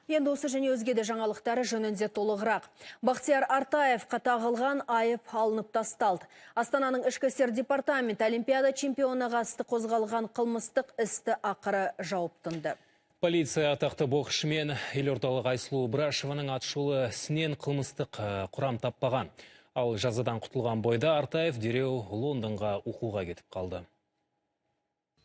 Енді осы және өзге де жаңалықтары жөнінде толығырақ. Бақтияр Артаевқа тағылған айып алынып тасталды. Астананың ішкі істер департаменті Олимпиада чемпионына қатысты қозғалған қылмыстық істі ақыры жауып тынды. Полиция атақты боксшымен елордалық Айсұлу Ыбрашеваның атышулы ісінен қылмыстық құрам таппаған. Ал жазадан құтылған бойда Артаев дереу Лондонға оқуға кетіп қалды.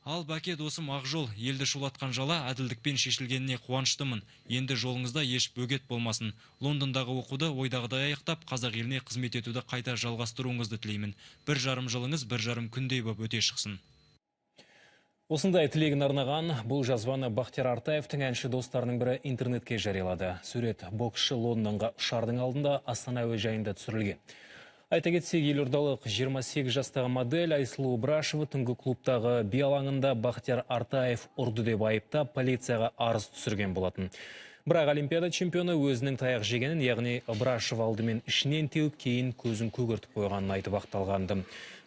Ал Бәке досым Ақжол, елді шулатқан жала әділдікпен шешілгеніне қуаныштымын. Енді жолыңызда еш бөгет болмасын. Лондондағы оқуды ойдағыдай аяқтап, қазақ еліне қызмет етуді қайта жалғастыруыңызды тілеймін. 1,5 жылыңыз 1,5 күндей боп өте шықсын. Осындай тілегін арнаған бұл жазбаны Бақтияр Артаевтың әнші достарының бірі интернетке жариялады. Сурет боксшы Лондонға ұшардың алдында Астана әуежайында түсірілген. Айта кетсек, елордалық 28 жастағы модель Айсұлу Ыбрашева түнгі клубтағы би алаңында Бақтияр Артаев ұрды деп айыптап, полицияға арыз түсірген болатын. Бірақ Олимпиада чемпионы өзінің таяқ жегенін, яғни Ыбрашева алдымен ішінен теуіп, кейін көзін көгертіп қойғанын айтып ақталғанды.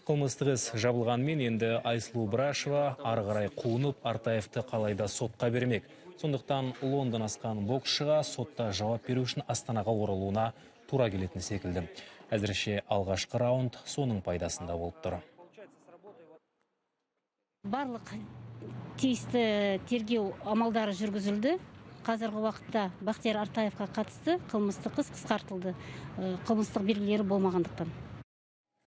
Қылмыстық іс жабылғанымен енді Айсұлу Ыбрашева ары қарай қуынып, Артаевты қалайда сотқа бермек. Сондықтан Лондон асқан боксшыға сотта жауап беру үшін Астанаға оралуына тура келетін секілді. Әзірше алғашқы раунд соның пайдасында болып тұр. Барлық тиісті тергеу амалдары жүргізілді. Қазіргі уақытта Бақтияр Артаевқа қатысты қылмыстық іс қысқартылды. Қылмыстық белгілері болмағандықтан.